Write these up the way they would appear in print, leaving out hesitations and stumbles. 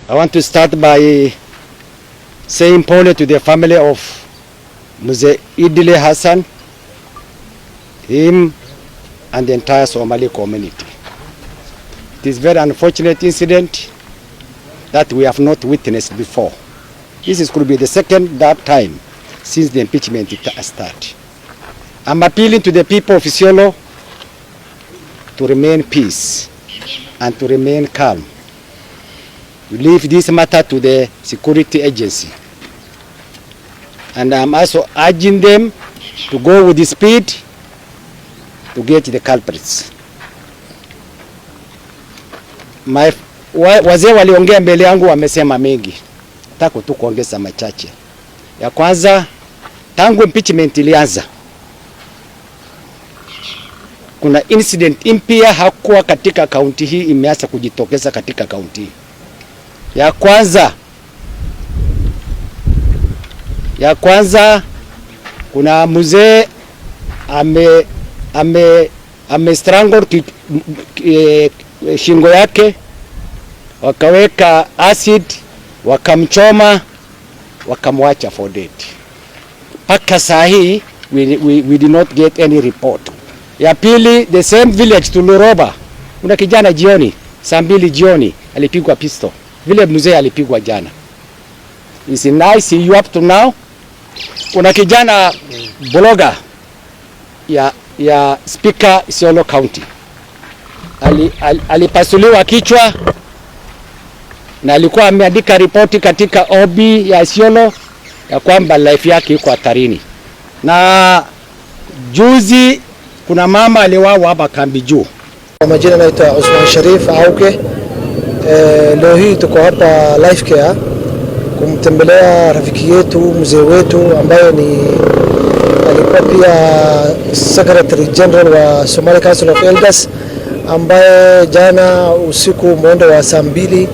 I want to start by saying pole to the family of Mzee Idle Hassan, him and the entire Somali community. It is very unfortunate incident that we have not witnessed before. This is could be the second that time since the impeachment started. I'm appealing to the people of Isiolo to remain peace and to remain calm. We leave this matter to the security agency. And I'm also urging them to go with the speed to get the culprits. My wazee waliongea mbele yangu wamesema mengi, nataka tu kuongeza machache. Ya kwanza, tangu impeachment ilianza, kuna incident mpya hakuwa katika kaunti hii imeanza kujitokeza katika kaunti hii. Ya kwanza kuna mzee ame strangle shingo yake, wakaweka acid, wakamchoma, wakamwacha for dead. Mpaka saa hii we did not get any report. Ya pili, the same village Tuluroba, kuna kijana jioni saa 2 jioni alipigwa pistol vile mzee alipigwa jana. Is in ICU up to now. Kuna kijana blogger ya Speaker Isiolo County alipasuliwa kichwa na alikuwa ameandika ripoti katika OB ya Isiolo ya kwamba life yake iko hatarini. Na juzi kuna mama aliuawa hapa Kambi Juu. Kwa majina naitwa Osman Sharif Auke. Leo hii tuko hapa Life Care kumtembelea rafiki yetu, mzee wetu ambaye ni alikuwa pia Secretary General wa Somali Council of Elders, ambaye jana usiku mwendo wa saa 2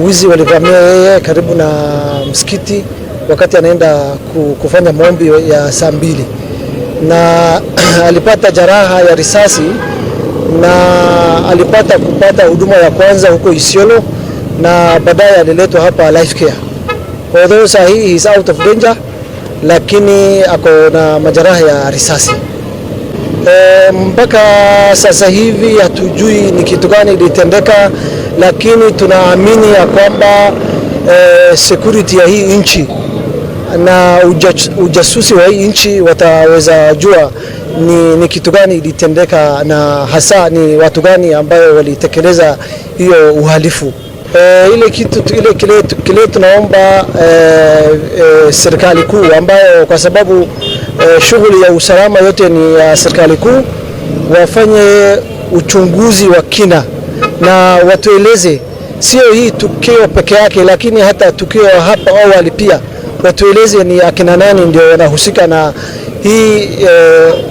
wizi walivamia yeye karibu na msikiti wakati anaenda kufanya maombi ya saa 2 na alipata jeraha ya risasi na alipata kupata huduma ya kwanza huko Isiolo na baadaye aliletwa hapa Life Care. Although saa hii he is out of danger, lakini ako na majeraha ya risasi. Mpaka sasa hivi hatujui ni kitu gani ilitendeka, lakini tunaamini ya kwamba security ya hii nchi na ujasusi wa hii nchi wataweza jua ni kitu gani ilitendeka na hasa ni watu gani ambayo walitekeleza hiyo uhalifu. Ile kitu ile kile tunaomba serikali kuu ambayo kwa sababu shughuli ya usalama yote ni ya serikali kuu, wafanye uchunguzi wa kina na watueleze, sio hii tukio peke yake, lakini hata tukio hapa awali pia watueleze ni akina nani ndio wanahusika na hii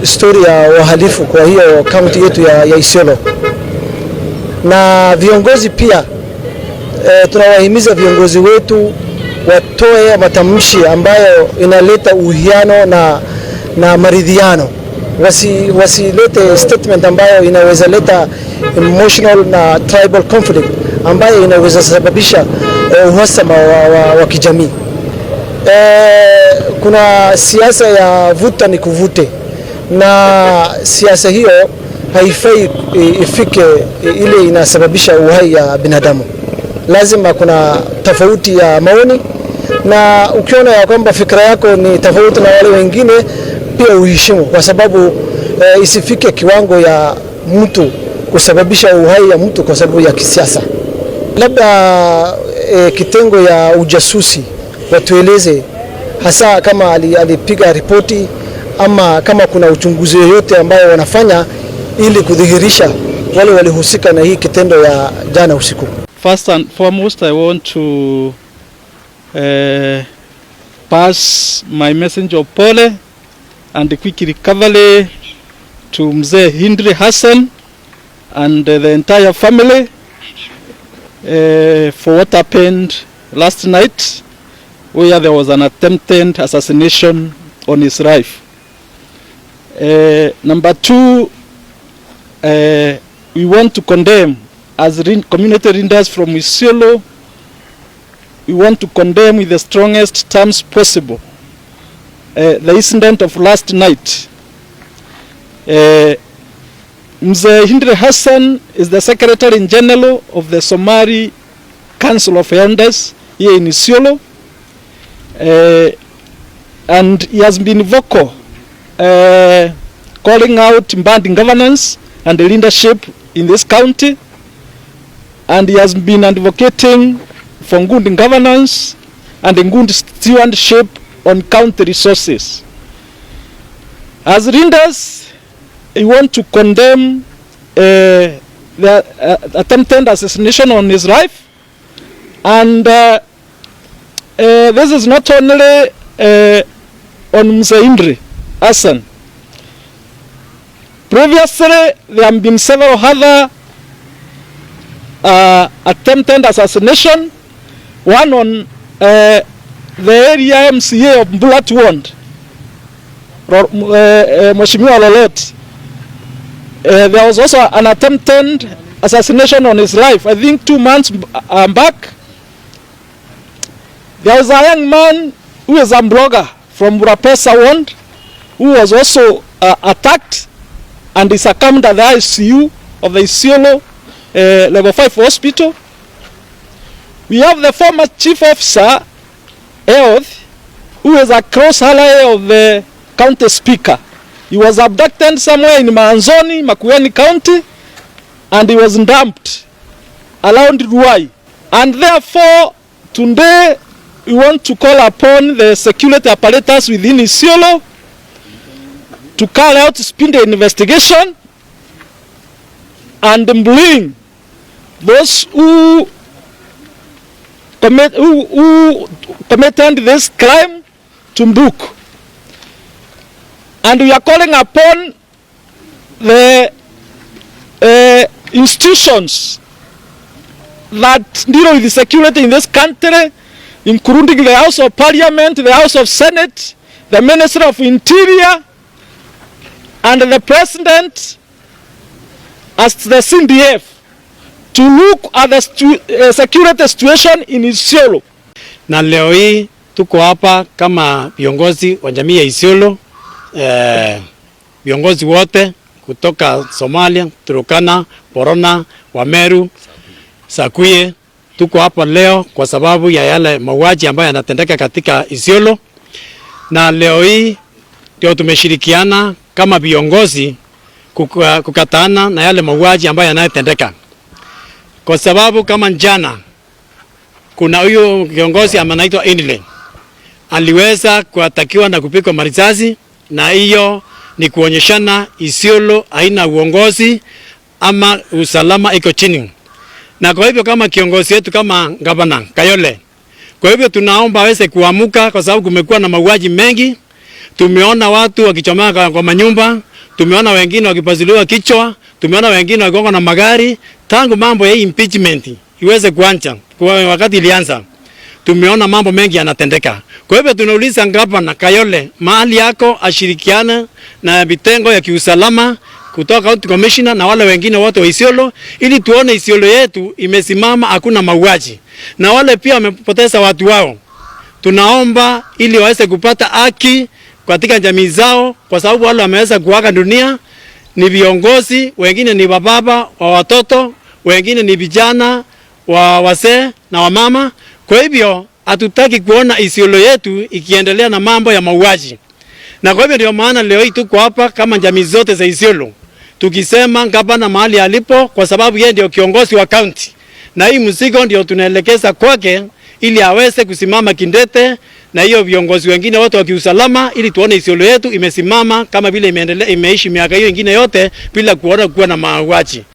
story ya wahalifu kwa hiyo kaunti yetu ya Isiolo. Na viongozi pia tunawahimiza viongozi wetu watoe matamshi ambayo inaleta uwiano na maridhiano, wasilete statement ambayo inaweza leta emotional na tribal conflict ambayo inaweza sababisha uhasama wa kijamii. Kuna siasa ya vuta ni kuvute, na siasa hiyo haifai ifike ile inasababisha uhai ya binadamu. Lazima kuna tofauti ya maoni, na ukiona ya kwamba fikra yako ni tofauti na wale wengine, pia uheshimu, kwa sababu isifike kiwango ya mtu kusababisha uhai ya mtu kwa sababu ya kisiasa. Labda kitengo ya ujasusi watueleze hasa kama alipiga ripoti ama kama kuna uchunguzi yoyote ambayo wanafanya ili kudhihirisha wale walihusika na hii kitendo ya jana usiku. First and foremost, I want to pass my message of pole and quick recovery to Mzee Hindri Hassan and the entire family for what happened last night, where there was an attempted assassination on his life. Number two, we want to condemn as community leaders from Isiolo we want to condemn with the strongest terms possible the incident of last night. Mzee Hindre Hassan is the Secretary General of the Somali Council of Elders here in Isiolo. And he has been vocal, calling out bad governance and the leadership in this county. And he has been advocating for good governance and good stewardship on county resources. As leaders, we want to condemn the attempted assassination on his life. And this is not only on Mzee Indri Hassan. Previously, there have been several other attempted assassination, one on the area MCA of Mbulati Ward, Mheshimiwa Lolot. There was also an attempted assassination on his life, I think 2 months back. There was a young man who is a blogger from Burapesa Ward who was also attacked and he succumbed at the ICU of the Isiolo Level 5 hospital. We have the former chief officer, health, who is a close ally of the county speaker. He was abducted somewhere in Maanzoni, Makueni County, and he was dumped around Ruai. And therefore, today, we want to call upon the security apparatus within Isiolo to carry out speedy investigation and bring those who committed this crime to book. And we are calling upon the institutions that deal with the security in this country, including the House of Parliament, the House of Senate, the Ministry of Interior, and the President as the CDF, to look at the security situation in Isiolo. Na leo hii tuko hapa kama viongozi wa jamii ya Isiolo, viongozi wote kutoka Somalia, Turkana, Borana, Wameru, Sakuye. Tuko hapa leo kwa sababu ya yale mauaji ambayo yanatendeka katika Isiolo, na leo hii ndio tumeshirikiana kama viongozi kukatana na yale mauaji ambayo yanayotendeka, kwa sababu kama jana kuna huyu kiongozi anaitwa Indley aliweza kuatakiwa na kupigwa marisasi, na hiyo ni kuonyeshana Isiolo haina uongozi ama usalama iko chini. Na kwa hivyo kama kiongozi wetu kama gavana Kayole, kwa hivyo tunaomba aweze kuamuka, kwa sababu kumekuwa na mauaji mengi. Tumeona watu wakichomeka kwa manyumba, tumeona wengine wakipasuliwa kichwa, tumeona wengine wakigongwa na magari. Tangu mambo ya impeachment iweze kuanza, kwa wakati ilianza, tumeona mambo mengi yanatendeka. Kwa hivyo tunauliza gavana Kayole mahali yako ashirikiane na vitengo ya kiusalama kutoka county commissioner na wale wengine wote wa Isiolo ili tuone Isiolo yetu imesimama, hakuna mauaji. Na wale pia wamepoteza watu wao, tunaomba ili waweze kupata haki katika jamii zao, kwa sababu wale wameweza kuaga dunia ni viongozi, wengine ni wababa wa watoto, wengine ni vijana wa wazee na wamama. Kwa hivyo hatutaki kuona Isiolo yetu ikiendelea na mambo ya mauaji, na kwa hivyo ndio maana leo hii tuko hapa kama jamii zote za Isiolo tukisema gavana mahali alipo, kwa sababu yeye ndio kiongozi wa county, na hii mzigo ndio tunaelekeza kwake ili aweze kusimama kidete na hiyo viongozi wengine wote wa kiusalama, ili tuone Isiolo yetu imesimama kama vile imeendelea, imeishi miaka hiyo ingine yote bila kuona kuwa na mauaji.